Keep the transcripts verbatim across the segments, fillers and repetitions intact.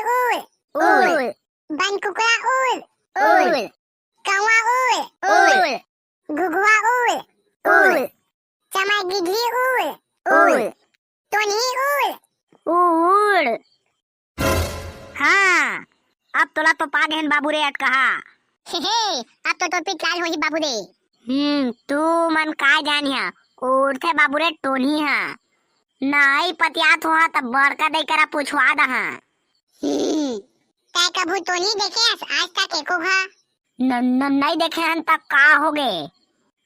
उड़, उड़। बन कुकरा उड़, उड़। कौवा उड़, उड़। घुघुआ उड़, उड़। चमय गिधली उड़, उड़। टोनही उड़, उड़। हाँ, अब तोला तो पा गेन बाबू रे अटकहा। हे, हे, अब तो तोर पिठ लाल होही बाबू रे। हम्म, तू मन का जानिहा, उड़थे बाबू रे टोनही हा। नइ पतियात होहा त बड़का दई करा पूछवा दहा। हम्म, तै कभू टोनही देखे हस आज तक एको घा? न, न, नइ देखे हन त का होगे?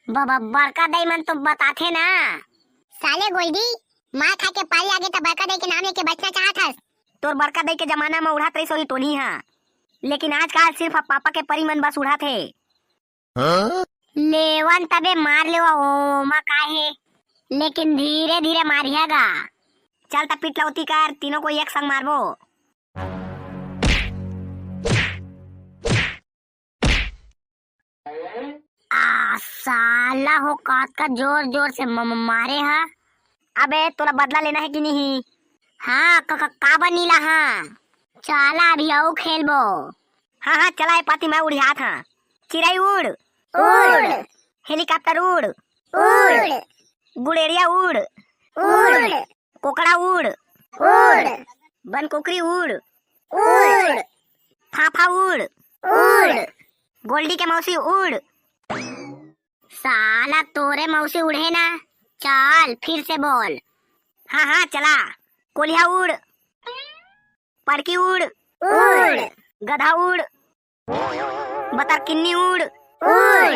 ब-, ब-, बड़का दई मन तो बताथे ना। साले गोल्डी, मार खा के पारी आगे त बड़का दई के नाम लेके बचना चाहत हस। तोर बड़का दई के जमाना म उड़ात रहिस होही टोनही हा, लेकिन आजकाल सिर्फ अब पापा के परी मन बस उड़ाथे। हाँ? लेवन तबे मार लेवा, ओमा का हे, लेकिन धीरे धीरे मारिया गा। चल त पिटलौती कर, तीनों को एक संग मारबो। आ, साला हो, कतका जोर जोर से म-, म-, मारे हा। अबे, तोला बदला लेना हे कि नहीं? हाँ, क-, क-, काबर नी लाहा? चला, अभी अउ खेलबो। हाँ, हाँ, चला, ए पाती मैं उड़ियात हा। चिरई उड़। उड़। हेलीकॉप्टर उड़। उड़। गुड़ेरिया उड़। उड़। कोकड़ा उड़। उड़। बनकुकरी उड़। उड़। फाफा उड़। उड़। गोल्डी के मौसी उड़। साला तोरे मौसी उड़े ना। चल, फिर से बोल। हाँ, हाँ, चला। कोलिहा उड़। पड़की उड़। उड़। गधा उड़। बतरकिन्नी उड़। उड़।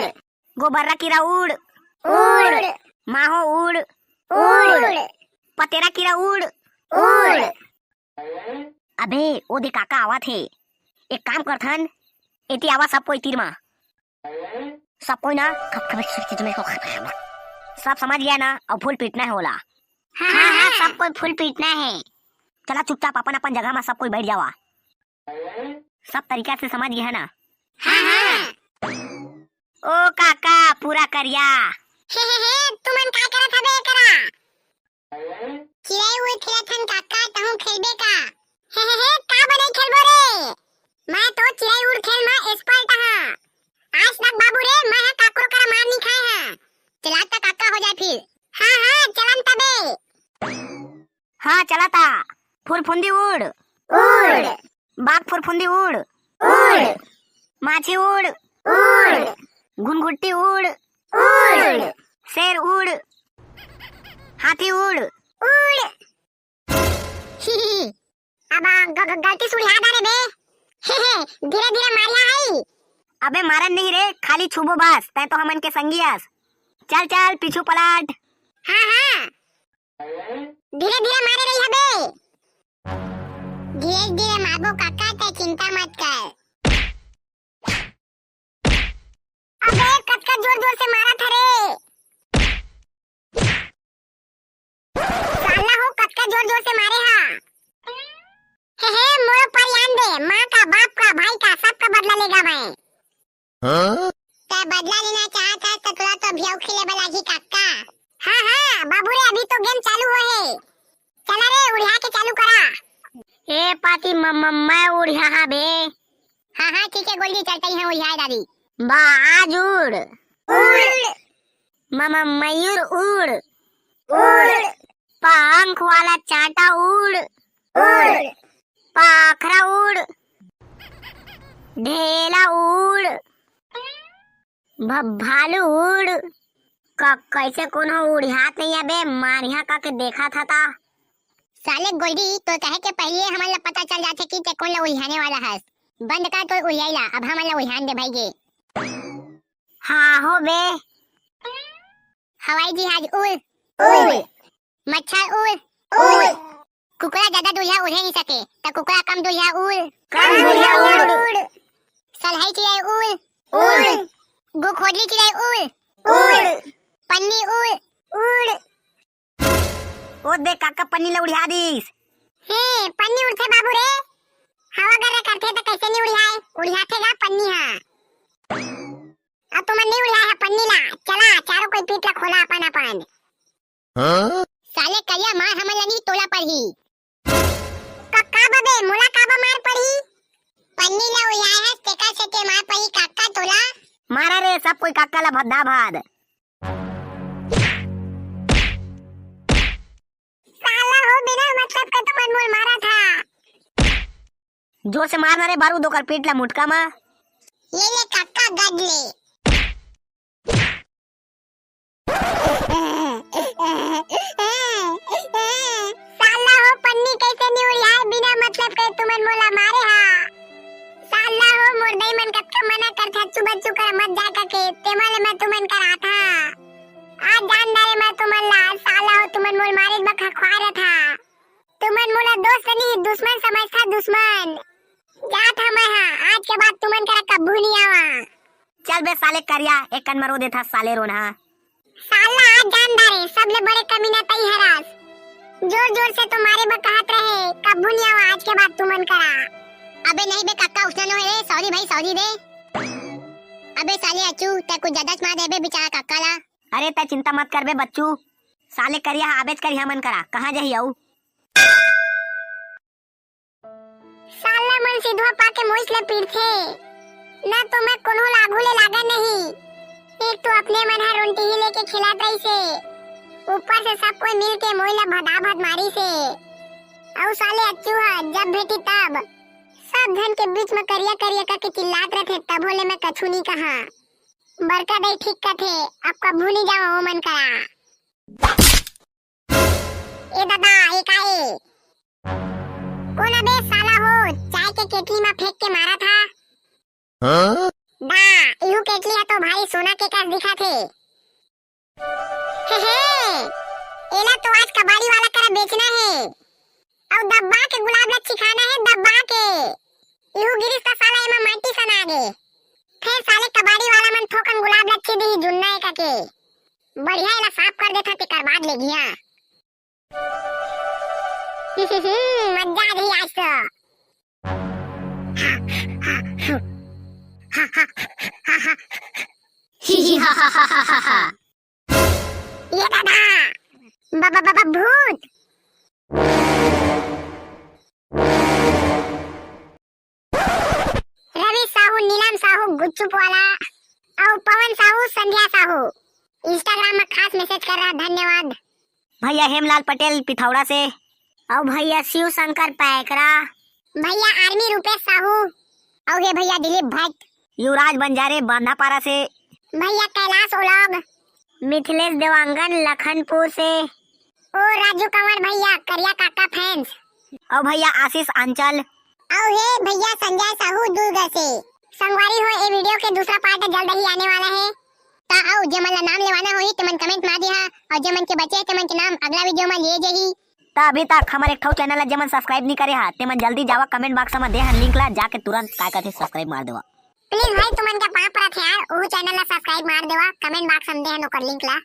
गोबर्रा कीरा उड़। उड़। माहो उड़। उड़। पतेरा कीरा उड़। उड़। अबे, ओ दे काका आवत हे। एक काम करथन, एती आवा सब कोई तीर मा। सब कोई ना, सब समझ गया ना, अब फूल पीटना हे ओला। हाँ, हाँ, हाँ, हाँ। सब कोई फूल पीटना हे। चला चुपचाप अपन अपन जगह मा सब कोई बैठ जावा। सब तरीका से समझ गया ना? हाँ, हाँ। ओ काका, पूरा करिया। हे, हे, हे, तुमन का करत हबे एकरा? चिरई उड़ खेलत हन काका, तहूँ खेलबे का? हे, हे, हे, का बने खेलबो रे? मैं तो चिरई उड़ खेल म expert हाँ। आज तक बाबू रे, मैं ह काकरो करा मार नी खाए हाँ। चला त काका हो जाए फिर। हाँ, हाँ, चलन तबे। हाँ, चला ता। फुरफुंदी उड़। उड़। बाघ फुरफुंदी उड़। उड़। माछी उड़। उड़। घुनघुट्टी उड़। उड़। शेर उड़। हाथी उड़। उड़। अब ग-, ग-, गलती से उड़िया डारे बे। धीरे धीरे मारिया है। अबे मारन नहीं रे, खाली छुबो बस, तै तो हमन के संगी अस। चल चल, पीछू पलट। हाँ, हाँ। धीरे धीरे मारे रही हबे। धीरे धीरे मारबो काका, तै चिंता मत कर। अबे कतका जोर जोर से मारत हरे। साला हो कतका जोर जोर से मारे हा। हे हे, मोरो पर यान दे, माँ का, बाप का, भाई का, सबका बदला लेगा मैं। हाँ? तै बदला लेना चाहत हस त तोला तो अभी अउ खेले बर लागही काका। हाँ, हाँ, बाबू रे, अभी तो game चालू होए हे। चला रे, उड़िया के चालू करा। ए पाती म-, म-, मैं उड़िया हा बे। हाँ, हाँ, ठीक है, गोल्डी, चलता ही है उड़िया दादी। बाज उड़। उड़। म-, म-, मयूर उड़। उड़। पंख वाला चांटा उड़। उड़। पाखरा उड़। ढेला उड़। भ-, भालू उड़। क-, कैसे कोनो उड़ियात नहीं अबे, मारिया का के देखा था ता। साले गोल्डी, तो कहे के पहले हमन ला पता चल जाथे कि ते कोन ला उड़ियाने वाला हस। बंद कर तो उड़ियाई ला, अब हमन ला उड़ियान दे भाई गे। हाँ हो बे। हवाई जहाज उड़, उड़। मच्छर उड़, उड़। कुकरा ज्यादा दूरिहा उड़े नहीं सके, त कुकरा कम दूरिहा उड़। कम दूरिहा उड़। सलहई चिड़ै उड़, उड़। गुखोदरी चिड़ै उड़, उड़। पन्नी उड़, उड़। ओ देख काका, पन्नी ला उड़िया दिस। हे, पन्नी उड़थे बाबू रे। हवा गर्रा करथे त कैसे नहीं उड़ियाए? उड़ियाथे गा पन्नी हा। अब तुमन नहीं उड़ियाए हा पन्नी ला। चला, चारों कोई पीठ ला खोला अपन अपन। हाँ? साले करिया मार हमन ला नहीं तोला पड़ही। का, का बा बे, मोला का बा मार पड़ही? सब कोई काका ला भद्दा भाद। साला हो, बिना मतलब के तुमन मोला मारत हा। जोर से मार ना रे बारूद ओकर पीठ ला मुटका मा। ये ले काका गद ले। साला हो पन्नी कैसे निउरियाए बिना मतलब के तुमन मोला मारे हा। साला हो मोर दाई मन कतका मना करथे, अच्छू बच्चू कर मत जाए कके, तेमा ले मैं तुमन कर आथा। आज जान डारे मैं तुमन ला, साला हो तुमन मोल मारे बखा खुआ रहा था। तुमन मोला दोस्त नहीं दुश्मन समझथा दुश्मन। जात हा मैं हा, आज के बाद तुमन करा कभू नहीं आवा। चल बे साले करिया, एक कन मरो देथा साले रोनहा। साला आज जान डारे, सबले बड़े कमीना तई हरस। जोर जोर से तो मारे बर कहत रहे, कभू नहीं आवा आज के बाद तुमन करा। अबे नहीं बे काका, उसने नो है रे, सॉरी भाई, सॉरी रे। अबे साले अचू, तै कुछ ज्यादा मार देबे बेचारा काका ला। अरे तै चिंता मत कर बे बच्चू, साले करिया हा आबेच करिया मन करा, कहाँ जाही अऊ? साला मन सिधवा पाके मोइस ले पीटथे। ना तो मैं कोनो ला आघू ले लागा नहीं। एक तो अपने मन हर रोंटी ही लेके खिलात रहिसे। ऊपर से सब कोई मिल के मोई ला भदा भद मारिसे। अउ साले अच्छू हा जब भेटी तब सब धन के बीच में करिया करिया करके चिल्लात रहथे, तभो ले मैं कछु नहीं कहा। बड़का दाई ठीक कथे, अब कभू नहीं जाओ ओ मन करा। ए दादा, ए का ए? कोन अबे साला हो, चाय के केतली मा फेंक के मारत हा? हाँ? दा, इहू केतली हा तो भारी सोना के कस दिखत हे। हे हे, एला तो आज कबाड़ी वाला करा बेचना हे। अउ दब्बा के गुलाब ला चिखाना हे, दब्बा के। इहू गिरिस त साला एमा माटी सना गे। फेर साले कबाड़ी वाला मन थोकन गुलाब ला ची दिही जुन्ना ए कके। बढ़िया एला साफ कर देथा तेकर बाद लेगिहा। मजा आ गई आज तो। ये दादा, बाबा बाबा भूत। रवि साहू, नीलम साहू, गुच्चुप वाला, अउ पवन साहू, संध्या साहू, Instagram में खास message कर रहा, धन्यवाद। भैया हेमलाल पटेल पिथौरा से, अउ भैया शिव शंकर पैकरा, भैया आर्मी रूपेश साहू, अउ हे भैया दिलीप भट्ट, युवराज बंजारे बांधापारा से, भैया कैलाश ओलॉग, मिथिलेश देवांगन लखनपुर से, ओ राजू कंवर भैया करिया काका fans, अउ भैया आशीष अंचल, अउ हे भैया संजय साहू दुर्ग से। संगवारी हो, ए video के दूसरा part जल्द ही आने वाला है। ता अउ जेमन ला नाम लेवाना होही तेमन comment मार दिहा, अउ जेमन के बचे तेमन के नाम अगला video में लिए जाही। ता अभी तक हमर एक ठो channel ला जेमन subscribe नहीं करे हा, तेमन जल्दी जावा comment box में देहन link ला, जाके तुरंत काय कथे subscribe मार देवा। Please भाई, तुमन के पाँव परत हे यार, ओहू channel ला subscribe मार देवा, comment box में देहन ओकर link ला।